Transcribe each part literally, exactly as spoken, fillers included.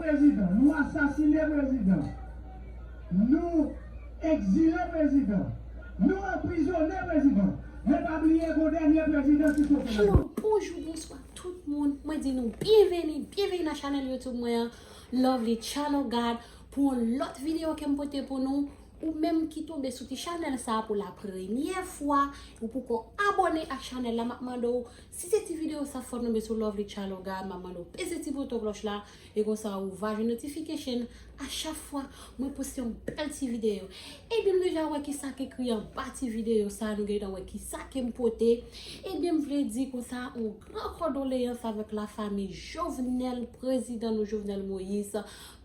Prezidan, nou asasine prezidan, nou egzile prezidan, nou anprizone prezidan. Men pa bliye gon dènye prezidan ki kote nan Hello, bonjou, bonswa tout moun. Mwen di nou byenveni, byenveni nan chanèl YouTube mwen an, Lovely Child of God, pou yon lòt videyo ke m pote pou nou. Ou menm ki tonbe sou ti chanèl sa a pou la premyè fwa, ou poko abòne ak chanèl la, m ap mande w, si se ti videyo sa fò tonbe sou Lovely Child of God, m ap mande w peze ti bouton klòch la, e konsa ou va jwenn notification a chak fwa mwen poste yon bèl ti videyo. Ebyen, nou deja wè kisa k ekri anba ti videyo sa, nou gentan wè kisa ke m pote. Ebyen, m vle di konsa, yon gran kondoleyans avèk lafanmi Jovenel, prezidan nou Jovenel Moïse,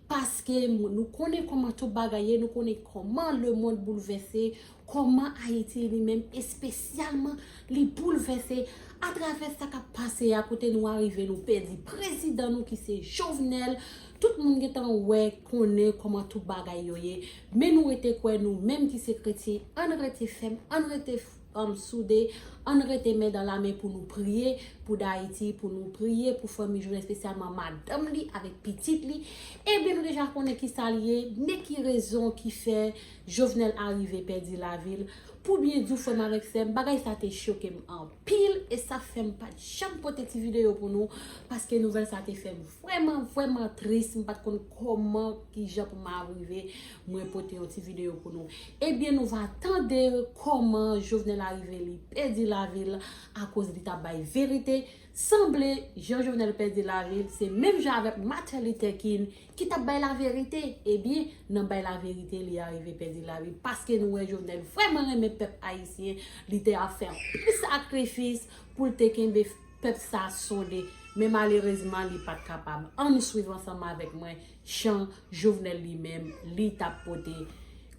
paske nou konnen kòman tout bagay ye, nou konnen kòman lemonn boulvèse, kòman Ayiti li menm espesyalman li boulvèse atravè sa k ap pase a, kote nou arive, nou pèdi prezidan nou ki se Jovenel. Tout moun gentan wè, konnen kòman tout bagay yo ye, men nou rete kwè, nou menm ki se kretyen, ann rete fèm, ann rete, um, soude, ann rete men dan la men pou nou priye pou Dayiti, pou nou priye pou fanmi Jovenel, espesyalman madanm li avèk pitit li. Ebyen, nou deja konnen kisa l ye, men ki rezon ki fè Jovenel arive pèdi lavi l. Pou byen di w, frè m avèk sè m, bagay sa te choke m anpil, e sa fè m pa t janm pote ti videyo pou nou, paske nouvèl sa te fè m vrèman, vrèman tris. M pa t konn kòman, kijan pou m arive mwen pote yon ti videyo pou nou. Ebyen, nou va tande kòman Jovenel arive li pèdi lavi l akoz li t ap bay verite. Sanble, jan Jovenel pèdi lavi l, se menm jan avèk Martin Luther King ki t ap bay laverite. Ebyen, nan bay laverite, li arive pèdi lavi l. Paske nou wè Jovenel vrèman renmen pèp ayisyen, li te ap fè anpil sakrifis pou l te kenbe pèp sa sonde. Men malerezman, li pa t kapab. Ann swiv ansanm avèk mwen chan Jovenel li menm, li t ap pote,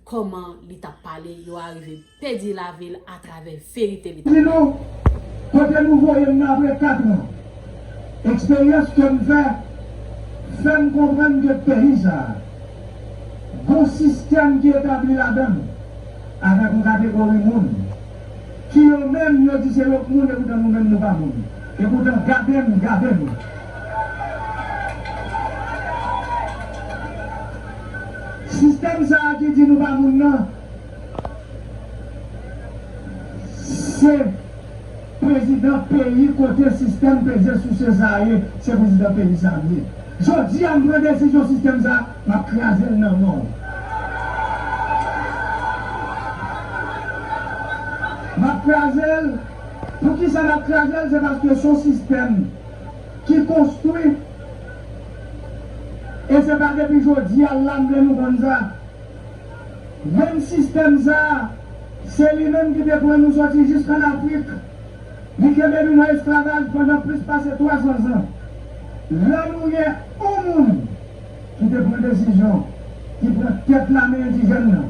kòman li t ap pale, yo arive pèdi lavi l atravè verite li t ap. Di nou, kote nou voye m nan apre kat an, eksperyans ke m fè, fè m konprann ke peyi sa a, gon sistèm ki etabli ladan l, avèk yon kategori moun, ki yo menm, yo di se lòt moun, epoutan nou menm, nou pa moun. Epoutan, gade n, gade n. Sistèm sa a ki di nou pa moun nan, se prezidan peyi kote sistèm peze souse sa a ye, se prezidan peyi sa a m ye. Jodi a, m pran desizyon sistèm sa a, m ap kraze l nan men w. M ap kraze l. Poukisa m ap kraze l? Se paske se yon sistèm ki konstwi, e se pa depi jodi a l la m vle nou konn sa. Menm sistèm sa a, se li menm ki te pran nou soti jis ann Afrik. Li kenbe nou nan esklavaj pandan plis pase twa san zan. Lè nou gen yon moun ki te pran desizyon, ki pran tèt lame endijèn nan,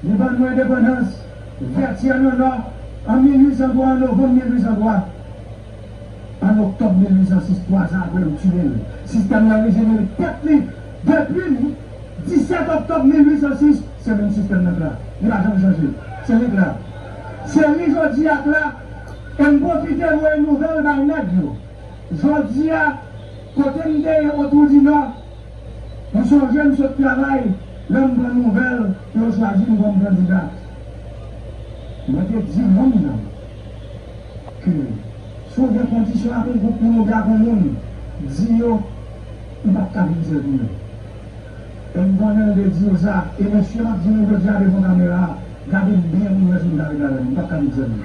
li ban nou endepandans, Vètyè nan Nò, an mil uit san twa, an novanm mil uit san twa. An oktòb mil uit san sis, twa zan apre, yo tiye l. Sistèm nan rejere tèt li depi disèt oktòb mil uit san sis, se menm sistèm nan k la. Li pa janm chanje. Se li k la. Se li jodi a k la. E m pwofite voye nouvèl bay nèg yo. Jodi a, kote m te ye Otwou di Nò, m sonje m sot travay, lè m pran nouvèl ke yo chwazi m kòm kandida. Mwen te di moun nan ke si w gen kondisyon ak yon gwoup moun oubyen ak yon moun, di yo, m p ap ka vin sèvi yo. E m konnen l te di yo sa, e mesye m ap di nou jodi a devan kamera a, gade m byen pou nou wè si m ka ret avè nou, m p ap ka vin sèvi.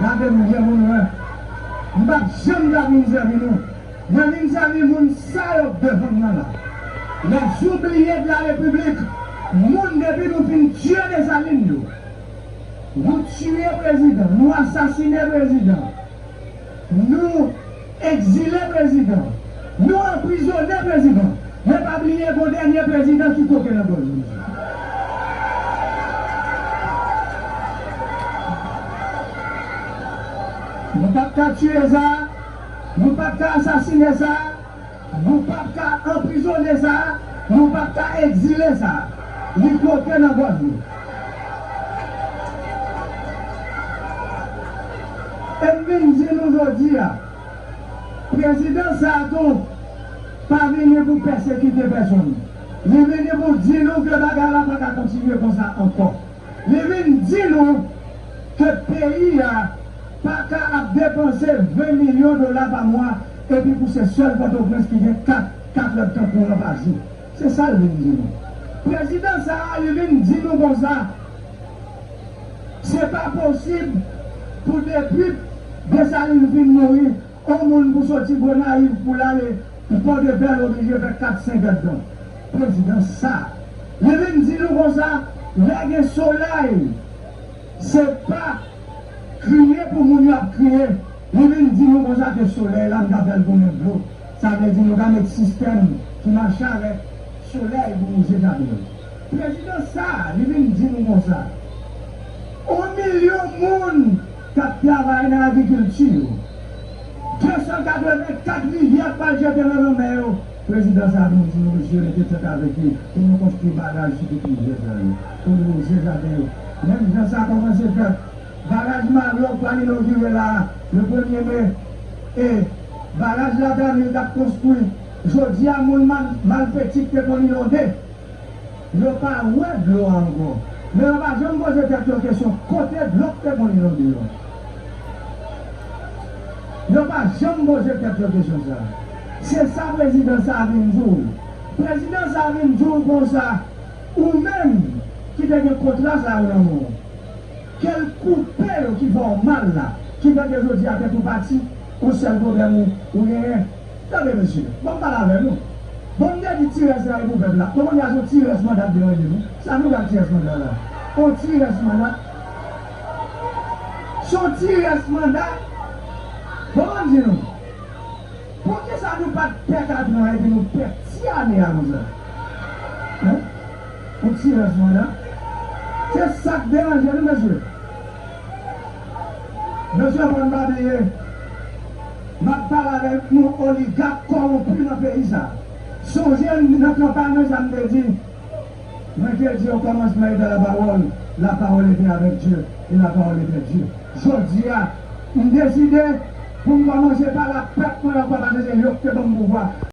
Gade m byen pou nou wè, m p ap janm ka vin sèvi nou. Mwen vin sèvi moun sa yo devan m nan la. Les oubliés de la République, moun depi nou fin tiye Desalin yo. Nou tiye prezidan, nou asasine prezidan. Nou egzile prezidan. Nou anprizone prezidan. Men pa bliye gon dènye prezidan ki koke nan gòj li. Nou p ap ka tiye sa, nou p ap ka asasine sa, nou p ap ka anprizone sa, nou p ap ka egzile sa. Li koke nan gòj li. E m vin di nou jodi a, Prezidan sa a tou pa vini pou pèsekite pèsonn. Li vini pou di nou ke bagay la pa ka kontinye konsa ankò. Li vin di nou ke peyi a pa ka ap depanse ven milyon dola pa mwa epi pou se sèl Pòtoprens ki gen kat, kat èdtan kouran pa jou. Se sa l vin di nou. Prezidan sa a, li vin di nou konsa, se pa posib pou depi Desalin fin mouri, yon moun pou soti Gonayiv pou l ale Pòdepè, l oblije fè kat, senk èdtan. Prezidan sa, li vin di nou konsa, lè gen solèy, se pa kriye pou moun yo ap kriye. Li vin di nou konsa ke solèy la, nou ka fè l tounen dlo. Sa vle di nou ka met sistèm ki mache avèk solèy pou wouze jaden yo. Prezidan sa, li vin di nou konsa, yon milyon moun k ap travay nan agrikilti yo, de san katrevenkat rivyè k pral jete nan lanmè yo. Prezidan sa vin di nou, mesye, mete tèt avèk li pou nou konstwi baraj sou tout rivyè sa yo, pou nou wouze jaden yo. Menm jan sa kòmanse fèt, baraj Mario k pral inogire la a, le premye me, e baraj Latanil k ap konstwi. Jodi a, moun Mal-, Malfeti k te konn inonde, yo pa wè dlo a ankò. Men yo pa janm poze tèt yo kesyon kote dlo k te konn inonde yo. Yo pa janm poze tèt yo kesyon sa a. Se sa prezidan sa a vin di w. Prezidan sa a vin di w konsa, ou menm ki te gen kontra sa yo nan men w, ke l koupe yo ki fè w mal la, ki fè ke jodi a tèt ou pati, yon sèl pwoblèm ou, ou genyen. Tande, mesye, ban m pale avè nou. Bon, m te di ti rès la e pou pèp la. Bon, kounye a se yon ti rès manda k deranje nou. Sa nou gad ti rès manda la? Yon ti rès manda. Se yon ti rès manda. Bon, ban m di nou. Poukisa nou pa t pè katran epi nou pè ti ane a konsa? Hein? Yon ti rès manda. Se sa k deranje nou, mesye. Mesye, fò n pa bliye, m ap pale avèk nou oligak kòwonpi nan peyi sa. Sonje nan kanpay mwen sa m te di, mwen te di o kòmansman était la parole, la parole était avec Dieu, et la parole était Dieu. Jodi a, m deside pou m kòmanse pale ak pèp mwen ankò, paske se yo ki te ban m pouvwa.